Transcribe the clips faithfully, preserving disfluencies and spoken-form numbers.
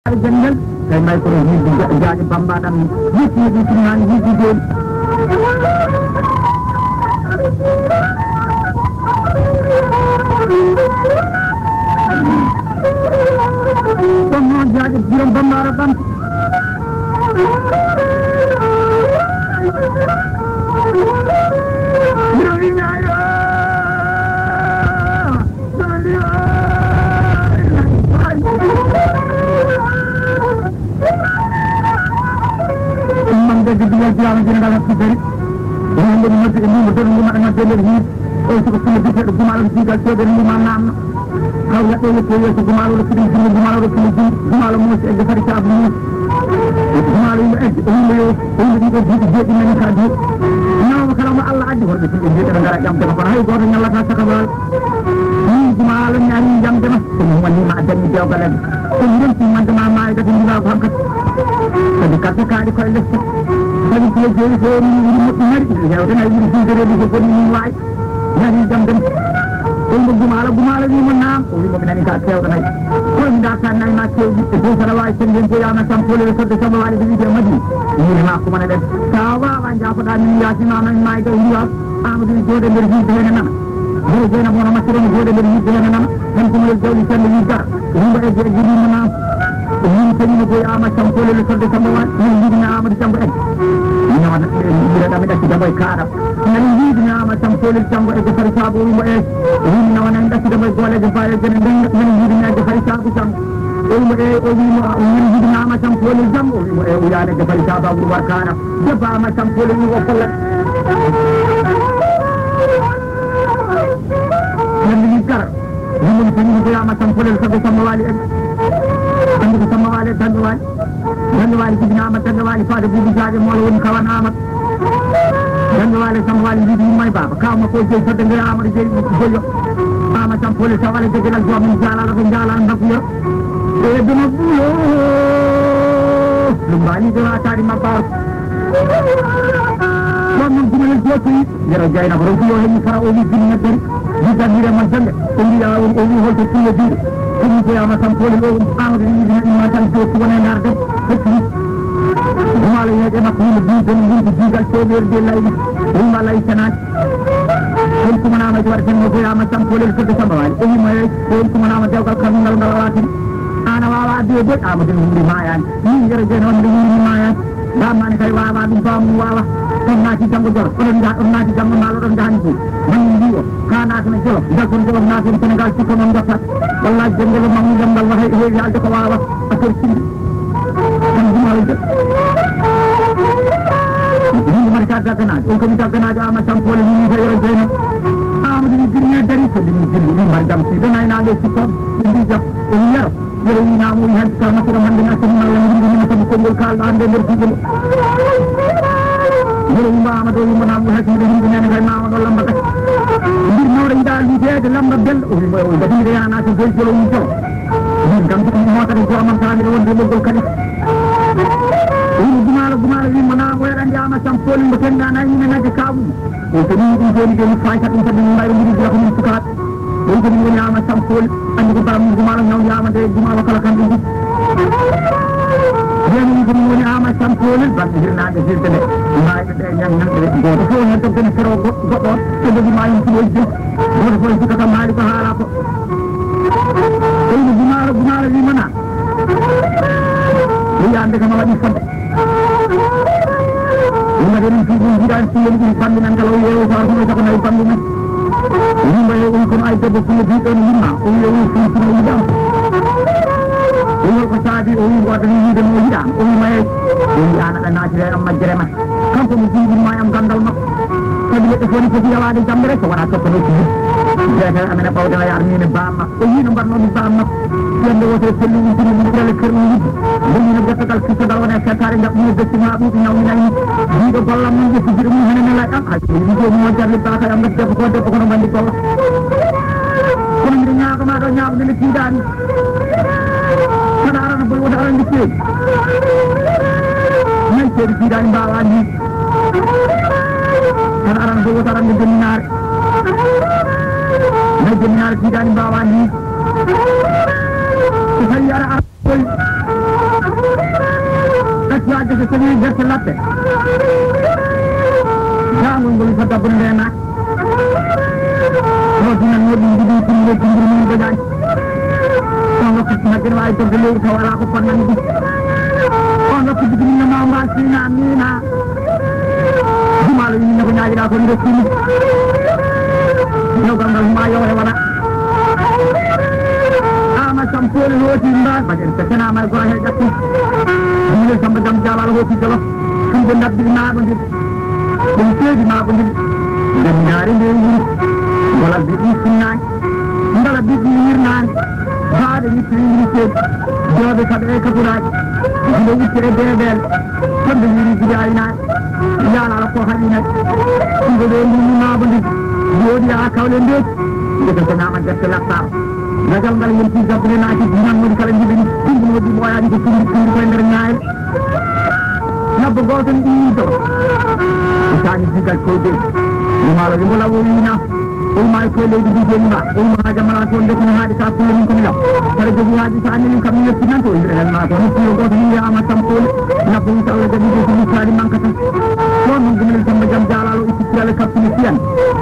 Jangel, kay may kono yidde ja-, jaaɗe bambaɗam, yettiiɗi sunnaani yidde jooni. Ɗum noon jaaɗe biram bambaɗa ɓam. Biram wi ñaayo. Ɗum man ɓe jiddugal jiyama jine ngal hakku gari. Ɗum hande ɗum noddi e ndimo donu nguma ɗo nodde nder hiit. O suka fulla biteɗo gumalo jigal cewɓe nguma namno. Haw yaɗɗo yetto yeeso gumalo ɗo fiɗum jungo gumalo ɗo fiɗum jungo gumalo moosi egge fari caabu moosi. Gumalo yimɓe egge o yimɓe yo o yimɓe ɗiɗo duuɓi jeeɗi nani ka duuɓi. Nawma kala mo Allah addi worɓe fulɓe mbiyeteɓe ngara ƴamde ko kono hay goto ñallata saka baal. Min gumalo mi ari ƴamde ma. Ɗum woni ma dañi dewgal en. Ɗum renti mande ma maayi gati ndiga ko hankati. Kadi katta kaari koye lesta. Kadi ko jeeyi ko woni wuri moƴƴi mari. Hewde nay wuri fuldereji ko boni min wawi. Nani jam dem. Ɗum ko gumala gumala wi mo naam. O wi mo mi nani ka kewɗo nay. Koye mi darta nay ma kewɗi. E dow sala wawi sen den ko yama sam pole ko de samba wali de wiide madi. Ni ma ko mana den. Sa wawa jafoɗa min yasi ma may may de wiwa. Amadou jooɗe nder yidde hene nana. Bere Jeynaba wona maccuɗo no jooɗe nder yidde hene nana. Tan ko mo jawdi sende wi gar. Rumba e jeeji ɗi mana. Min tawi no boy ama campole le sorde samba wan. Min yiɗi na Amadou Cambo en. Min wona ɓe yiɗi da mi ɗacci dabo e kaɗa. Min yiɗi na ama campole Cambo e defar sabo rumba e. Min na wona ɗacci dabo e gole de baye jene nden. Min yiɗi na defar sabo Cambo. O wimo e o wimo min yiɗi na ama campole Cambo. O wimo e o yana defar sabo rumba kaɗa. Debba ama campole wi o kollat. Nandi ni kara. Yimɓe mi tawii ko yaama tan polel sabu Samba Waali en. Anndi ko Samba Waali e Dambe Waali. Dambe Waali jibinaama, Dambe Waali faade buubi jaaƴe moola woni kawan Aamadu. Dambe Waali e Samba Waali mbiɗi yumma e baaba. Kaw makko o jeyi fodde nde Aamadu jeyi goyo. Aama tan polel taw ala jegel al joom en jaalaala ko jaalaala mbaggu yoro. E duma bulo. Lumbaali de waataani mabbaaro. Ɗon noon gumalel gooto yi. Yero Jeynaba ronki yo heɓi fara o wi jini neddori. Jiddanire mon jannde. O wi yaa woni o wi holto pulle biiɗo. Komi jeyaama tan poole o Amadou ni yidina imma tan jooki wona e ndaar debbo. Hecci ni. Gumaalo yeeƴe makko yimɓe biiɗo no mbinti diigal cooɓeeri de layɓi. Wumba lay senaaki. Kono kumanaama ji waɗa tan no goyaama tan poole fodde Samba Waali. O wi mo yeeƴ. Kono kumanaama dewgal kam ngal ngal waatiri. Aan a waawa addude boy Amadou ni wuri maayaani. Min Yero Jeynaba wonde wuri maayaani. Bammaane kay waawaa ɗum, baamu waawaa. On naati janngo Jolof, oɗon njaha, on naati janngo Maalo, oɗon njahani fof. Mani mbiyo, kaa naatana Jolof, njalton Jolof, naaton Senegaal, sikko noon njottaat. Wallaahi, jom Jolof, mamu jam ngal, wahay, heewi haalde ko waawaa. A tor sindi. Tan jumaalo jam. Yimɓe mari ka dagganaajo, on kadi dagganaajo Ama Campole, min ka Yero Jeynaba. Amadou ni Birme dari, ko ɗum jilli, min mbar jam, si ɗo naynaange sikko, ɓe mbi jam, o wi Yero. Yero wi naamu wi hanti ka masira mande na sani malla mi ɗum ɗum sabu konngol kaalɗo hannde nder duuɓi. Yero wi mbaama ɗo wi mbo naamu wi hanti miɗo yimɓe nene kay maama ɗo lamba kadi. Mbir mawɗo yiɗa luuteede lamba belɗo. O wi mbo o gadi miɗo yana naati goy jolo wi jolo. Min kam ɗum motata joomam sa miɗo wonde ɓoggol kadi. O wi mo gumaalo gumaalo wi mbo naamu o yaɗa njaama sam pooli mbo tenga nayi mine nagge kaɓum. O so ɗum ɗum joni joni fayta ɗum kadi min mbayro mbiɗi jula ko min sukaaɓe. Ɗum ko min woni Ama Campol, anndi ko baamu Gumaalo ñaw yaama de Gumaalo kala kam ɗum ɗum. Jeenum ko min woni Ama Campol, batte hirnaange hirde nde. Mbaayɓe ɓe ñaŋ ñaŋ ɓe gooto fof heen dogde ne fero goɗɗo, so dogi maa yum tuɗo jum. Gooto fof en sikka kam maali ko haala ko. Ɗum ko Gumaalo, Gumaalo wi mana. Wi ande kam a waɗi fodde. Yimɓe ɗen fii ɗum jiɗani fii yoni ɗum fammi nan kala o yeewo ko arsuno sako nayi fammi men. Yimɓe e ɗum kono ay debbo fulla biɗɗo no yimma o wiya o fii sino yiɗam. O wiya ko saabi o wi wodani yiide mo yiɗam o wi maye. O wi an aɗa naatire am majjere ma. Kanko mo jiiɗin ma am gandal makko. Sabi leɗɗe fof ni foti yawaade jamɗere so wona tokkano ko yiɗi. Jeetere amen e ɓawde na yaar min e bamma. O yii no mbatnoo mi baa makko. Yande wootere pelli ɗum tini ɗum ɓurale kerɗum yidde. Bonii no gertogal kistogal wona e fettaare njaɓ ɗum e becci maa ɓuuɓi ñawminani. Jiiɗo gollam noon ƴetti jiɗo mum hene nela e am. Hay ɗum ɗum ɗum mo jarli baa kay am debbo ko debbo kono bandi golla. Kono mbiɗo ñaago maa ɗo ñaago nde nde tiiɗaani. Saɗa arana boy wota arana nde ceeɗi. Nay ceeɗi tiiɗaani mbaawaa ndi. Saɗa arana boy wota arana nde jomminaare. Nay jomminaare tiiɗaani mbaawaa ndi. So tawi aɗa ara koy. Waajde so tawi gerte laɓɓe. Jaangol ngol ko dabbude nde naat. Ɗo dinan woɗɗi ndi ɗi tinde tindiri mum gojaani. On waktu si majjere waawi torde lewru taw alaa ko fonnani ɗum. On waktu jigini no ma mba sina mina. Jumaalo yimina ko ñaagiɗa ko ndokkimi. Dewgal ngal ma yowre waɗa. Ama Sampooli looti mbaal baɗen so kenama e gora he ƴakku. Jumle Samba Jam Jalal hoopi jolo. Ɗum ɓe ndabbi maaɓo ndir. Ɗum seedi maaɓo ndir. Ndem ndaari nde wuri. Ngala bi ɗum sinnaani. Ngala bi ɗum yirnaani. Baaɗe witti wiri seedi. Jooɓe kaɓe e kaɓuraaji. Gila witti e beebeele. Kamɓe wiri gila aynaaɓe. Yaalaa ko haɗi nag. Ɗum ɗo ɗum ɗum maaɓo ndir. Jooɗi haa kawle ndeeti. Ngesa so ñaama gerte laɓɓaama. Gajal ngal yonti gabbude naati dinan woni kala njiɗi ɗum ɗum waɗi ɓooyaani ko tundi tundi koye nder ñaayre. Labbo gooto ni ɗum yinto. Ko saani digal koyde. Ɗum haala ɗum wala wo yina. Ɗum ma e koye leydi ndi jeni ma. Ɗum ma haja mala toon de kono haade ka kulle min kono law. Kala jogi haji sa anni kam mi yetti nan to. Ina ma ko ni kulle gooto ni ya ama sampol. Labbo insha Allah jadi de ko misali mankata. Ɗon noon gumel Samba Jam Jalal o itti kirale kappini siyan.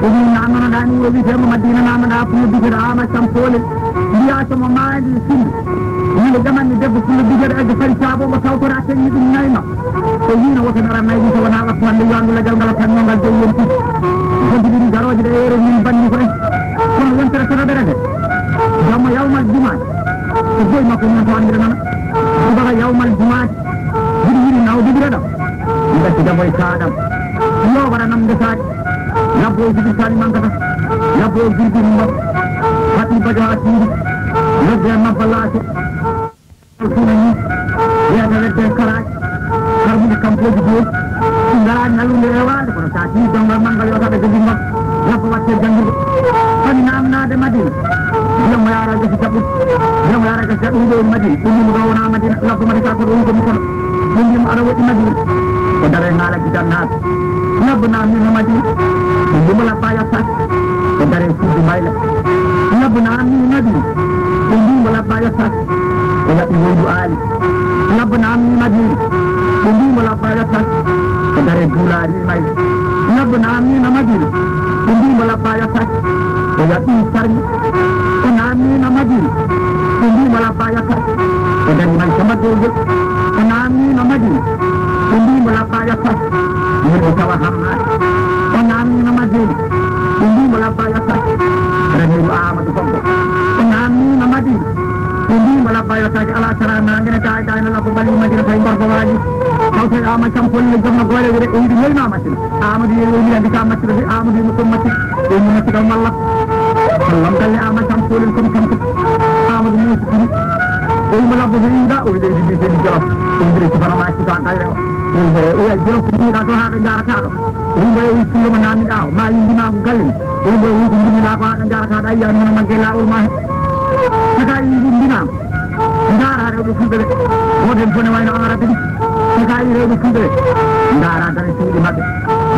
O wi namnonoɗa ni o wiyetemo Madina namnoɗa ko no biyeteɗo Ama Sampole. Mbiya somo maandi sindi. Yimɓe jamanni debbo fullo biyeteɗo Edde Fari Saabo mo tawtora teŋni ɗum nayma. O wino woto dara nayi ɗum so wona wattu hande yiwandu lajal ngal o kannongal dow yonti. Jonti ɗum garooji ɗe ere min banni ko en. Kono yontere kono ɓerete. Jamma yawmal jumaat. Ko boy makko non to andira nana. Subaka yawmal jumaat. Jiɗi yiɗi naw dibira ɗam. Ngati damo e kaɗam. Yo waɗa nam ndesaji. Labbo o jibirtani mankata. Labbo o jirgin mo. Haɗi bajo ha tindi. Lodde e mabba laake. Suna ni. Wiyata ledde karaji. Harmude kampoji dow. Ngara nalunde e waade kono sa ti dongal mangal yo taɓe jogi ngal. Labbo watte jangirde. Kadi namnade Madina. Biyan mo yara gasi jaɓɓude. Biyan mo yara gasi jaɓɓude ɗo Madina. Ɗum mo ɗo wona Madina. Labbo Madina ko ɗum ko mi kono. Ɗum mbiyam aɗa woɗɗi Madina. Ko dare ŋaala gidan naat. Labbo naamnima Madina. Ɗum mbimo labba yattat. Ko dare fuddu mayla. Labbo naamnima Madina. Ɗum mbimo labba yattat. Ko yaɓɓi wondu aali. Labbo naamnima Madina. Ɗum mbimo labba yattat. Ko dare duulaari. May. Labbo naamnima Madina. Ɓe mbimo labba yottat. O waɗi sarmi. O naamnima Madina. Ɓe mbimo labba yottat. O dari man sama doge. O naamnima Madina. Ɓe mbimo labba yottat. Yimɓe tawa hamma. O naamnima Madina. Ɓe mbimo labba yottat. Ramiru Amadou Bobbo. O naamnima Madina. Ɓe mbimo labba yottaki ala sara nangene tawi tawi no labbo ɓalli Madina tawi gorko waji. Taw tawi ama cam folle jomno goole wure o yiɗi lelma Amadou yeewi o wiya mbita Maccuɗo de, Amadou yimo kon Maccuɗo, o yimo Maccuɗo malla. Allam galle Amadou tan poolel kon kanko. Amadou Moussa Kouly, o yimo labbo so yiwɗa, o wiɗe yiɗi mbiyete mi Jolof. O wiɗe sifana ma sifa galle o. O wiɗe o wiya Jolof ko mbiɗa to haa ɓe njarata ɗo. O wiɗe o wi pullo mo naamiɗa o, ma yimbi ma ko galle ni. O wiɗe o wi ko mbindiɗa ko haa ɓe njarata ɗo, a yiya noon magge laawol ma he. Saka yimbi mbinama. Ndaara rewɓe fulɓe ɓe. Gooto heen fof ne wayno Amarata ni. Saka yi rewɓe fulɓe ɓe. Ndaara dane suuɗi maɓɓe.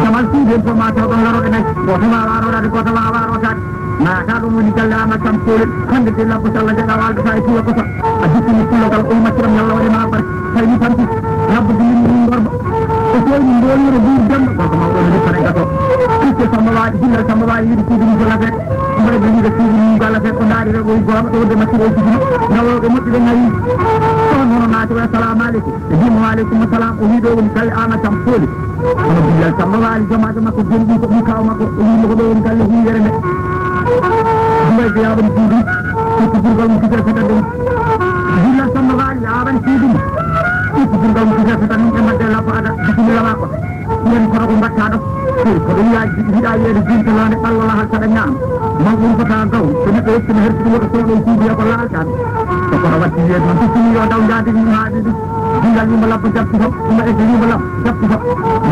Jamal suuɗi heen fof ma taw ɗon laroɗe nayi. Gooto waawa rooraade, gooto waawa rootaade. Naata ɗum woni galle Amadou Sam Poolel. Hannde de labbo so Allah jaɓa waalde fa e tuwa kosa. A jippini pullogal o macciram yalla waɗi ma barke. Tawi mi tampi. Labbo dillini ɗum gorko. O soyni mbooliro buur Demba. Gorko mawɗo no rippana gato. Piste Samba Waaji, Jillal Samba Waaji yiɗi suudu mum to Lafe. Mbaɗa daliila suudu mum to Lafe. O ndaari rewɓe o gooma ɗo de maccuɗo o jibino. Nawooɓe moƴƴuɓe ngayi. Ɗon hono naati o assalamu aleykum. Ɓe mbi mo wa aleykum salam. O wi ɗo woni galle Amadou Sam Pooli. Hono Billal Samba Waali jomaajo makko gonɗi ko ɓii kaw makko. O wi mo ko ɗo woni galle huuyere nde. Dumbay jeyaɓo no suudu. Ƴetti burgal mum fijere fota ɗum. Billal Samba Waali yaaɓani suudu mum. Ƴetti burgal mum fijere fota ɗum ɓe mbadde labbo ada. Bisimilla ma ko. Yen kono ko mbatta ɗo. Ko ɗum yaa yiɗa yeede jintanaade ɓallo lahal saɗa ñaama. Maw ɗum fota gaw. So neɗɗo yettima hertude woto sooɗo suudu ko laaltaan. So kono watti yeede noon. Bisimilla yo daw njaadi ɗum haa ɗiɗi. Dingal yimɓe labbo jaɓtuto, ɗum e yimɓe labbo jaɓtuto.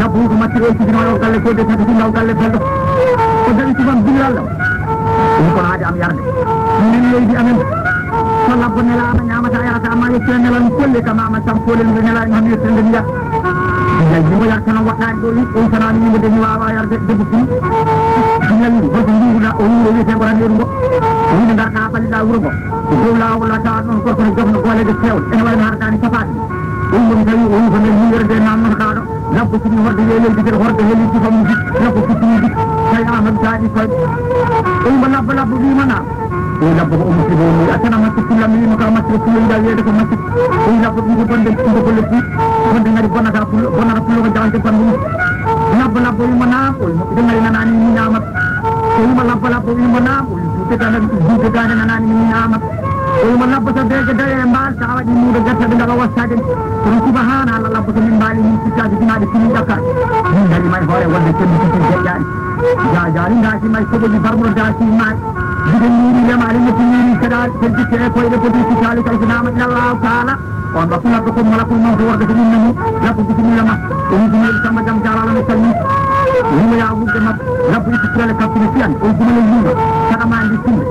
Labbo ko matti o sigi noon o galle ko de tati ɗum galle belɗo. O dawi tubam billal ɗo. Ɗum kono haade am yarde. Minen leydi amen. So labbo nelaama ñaamata yarata amma yettina nelal kolle ka mama sam kolel nde nela en hami yettina nde mbiya. Dingal yimɓe yarta noon waɗɗaani ɗo yimɓe on sanaani yimɓe de mi waawa yarde debbo ɗum. Dingal yimɓe holko nduruɗa o wuro wiyetee ko tan yeru ngo. O wino ngarɗa ɓalliɗa wuro ngo. Ko dow laawol a tawat noon gorko no jogno gooleeje keewɗe ene wayno harataani safaade. O yimo mi tawi o wi ko nder miwere nde namnotoɗaa ɗo. Labbo sini horde e leydi kadi horde he leydi fammuji. Labbo futtini jik. Tawi Amadou Sadio Faye. O yimo labbo labbo wima na. O wi labbo ko o musibo o wi a tana macce fulla mi wima ka macce fulla yiɗa wiyede ko macce. O wi labbo ɗum ko bonde ɗum ko bolle ɗi. Bonde ngari bonnata pullo bonnata pullo ko jawante bandu mum. Labbo labbo wimo na o wi moƴƴi de ngari nanani mi ñamat. O wimo labbo labbo wimo na o wi duuɓe dande duuɓe dande nanani mi ñamat. O wimo labbo so deeƴe daye e mbaal sa waɗi muudo gerte ɓe ngala wastaade. Kono subahana Allah labbo so min mbaali min sittaji sinaɗe sini ƴakkaɗe. Min dari may hoore wonde cemmi sisi deƴƴani. Jajaali ndaaki may soɓoji barmuro daaki may. Jiɗen muuri lemaali ñetti muuri seɗaali sen jitte e koyɗe poti sitaali kay so nama ilallahu taala. On ɗo labbo ko malakul mawto worde ko ɗum nani. Labbo bisimilla ma. O wi ɗum yeɗi samba jam jalaalo no salmi. Wimo ya wudde mabɓe. Labbo itti kurale kappine fiyan o wi jumalel luuɗo. Saɗa ma ndi sinde.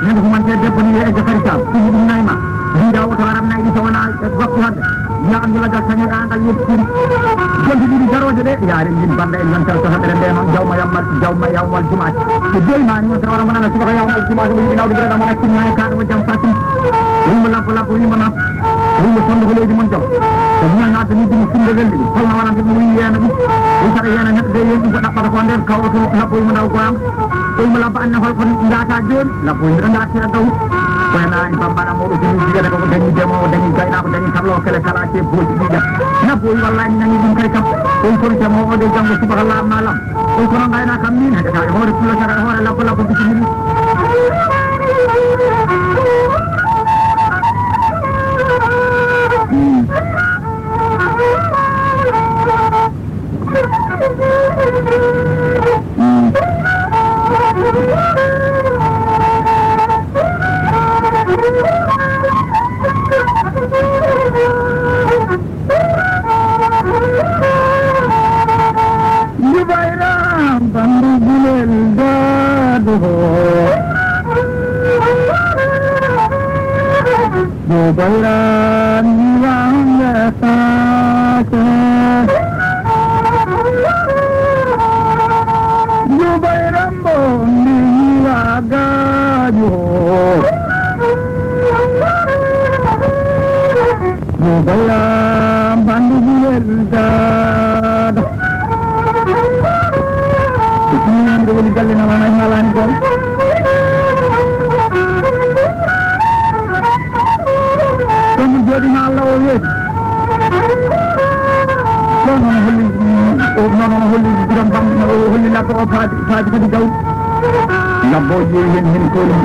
Nande humante debbo ni wiye e jafari sam ɗum ɗum nayma. Mbiɗa woto aran nayɗi so wona waktu hande. Wiya anndu lagal tañoɗa ngal yettiri. Jonte ɗiɗi garooje ɗe yaare ndin banda en yontere so heɓere ndema jawma yawmal jawma yawmal jumaati. Ko joyi mani on tawa ramana subaka yawmal jumaati mo yiɗi nawde birana mo accinna e kaɗo mo jam fatin. Wimo labbo labbo wimo na. Wimo fondo ko leydi mon jam. Ko mumen naata ni ɗum sinde welli ɗum holno wonande ɗum wi yena ɗum. Ɗum saɗa yena neɗɗo de yen ɗum ko ɗaɓɓata ko nden kawoto labbo wimo ndaw goyam. Ɗum labba anne hol kon ndaata jooni labbo wimo ɗo ndaata gawu. Koye naani bambana moɗo ko ɗum jigata koko dañi demowo dañi gaynako dañi kabla o kele kala ce booji ɗiɗa. Labbo wi wallahi mi nani ɗum kay kam. Ɗum kono demowo o de janngo subaka lamma lam. Ɗum kono ngayna kam min heɗata e hoore pullo sara e hoore labbo labbo bisimilla. Jubayra bandu gulel dadu ho. Jubayra ni wanga sake. Jubayra mbo ni wagajo. Mo golla bandu bulel dada. Ɗum woni galle na wona haalani ɗon. Ɗon ɗum jooɗi ma Allah o weeti. Ɗon hono holli o noon hono holli biran bam o holli labbo o faadi faadi kadi gawri. Labbo o ƴeewi hen hen koli.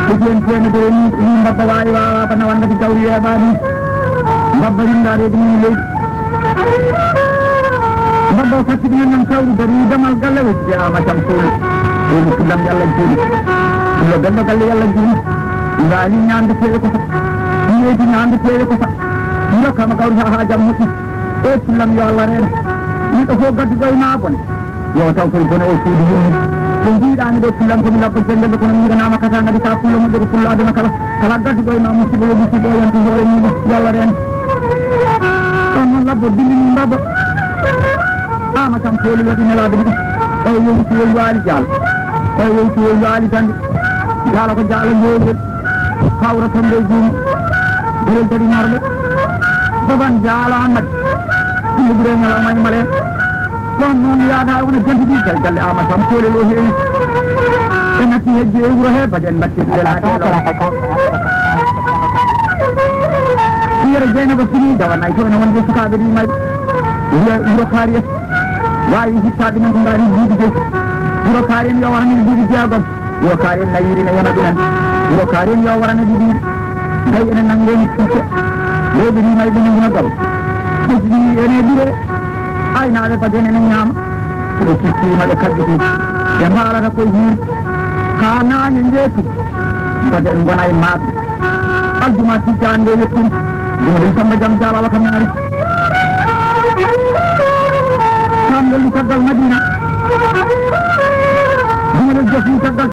Ko ƴeewi hen teemedere ni ni mbabba waawi waawaa bana wannda ko gawri weeɓaani. Mbabba winnda reedu mum leydi. Mbabba o fatti ɗum en nan sawru dari damal galle o jeyaama jam sowri. Woni pullam yalla juuri. Pullo bello galle yalla juuri. Ngaali ñaamde teewe ko sa. Ñeedi ñaamde teewe ko sa. Ndokkama gawri haa haa jam moƴƴi. E pullam yo Allah reeno. Neɗɗo fof gadduɗo e maa bone. Yo taw koye bone o suudu yummi. Ko mbiɗami ɗo pullam komi labbo jengel ɗo kono mi yiɗanama kata ngadi ka pullo moƴƴo ko pullo aduna kala. Kala gadduɗo e ma musiba yo musiba o yonti hoore mum yo Allah reen. Ɗon noon labbo dillini mbabba. Ama kam pooli waɗi nelaɗo ɗum. Taw yonti woy waali jaal. Taw yonti woy waali dande. Jaala ko jaala jowgel. Hawra tan ley juumo. Berel dari marɓe. Baban jaala Ahmad. Ɗum ɓure ngal o mani male. Ɗon noon yaada wona jantiɗi gal galle ama tan poole lo heewi. E natti hejji e wuro he baden mbatte ɗe laade lo. Yere jeynaba fini dawa nay to ene wonde sukaaɓe ɗi may. Wuro kaari en. Waawi hittaaɓe men ko ngaari duuɓi joyi. Wuro kaari en yo wara min duuɓi jeegom. Wuro kaari en nayiiri ne yona ɗumen. Wuro kaari en yo warana ɗiɗi. Tawi ene nanngoo mi sikke. Rewɓe ni may ɓe nannguna gol. Ɓesdi ene ɓure. Aynaaɓe baden ene ñaama. Ɓe siftiima ɓe kaɓɓiti. Ɓe mbaalata koye hiiri. Haa naange njeetu. Baden ngona e maaɓe. Aljuma tijjaan nde yettum. Ɗum ɗum samba jam jaala wata maari. Kam lolli caggal Madina. Ɗum ɗum jofi caggal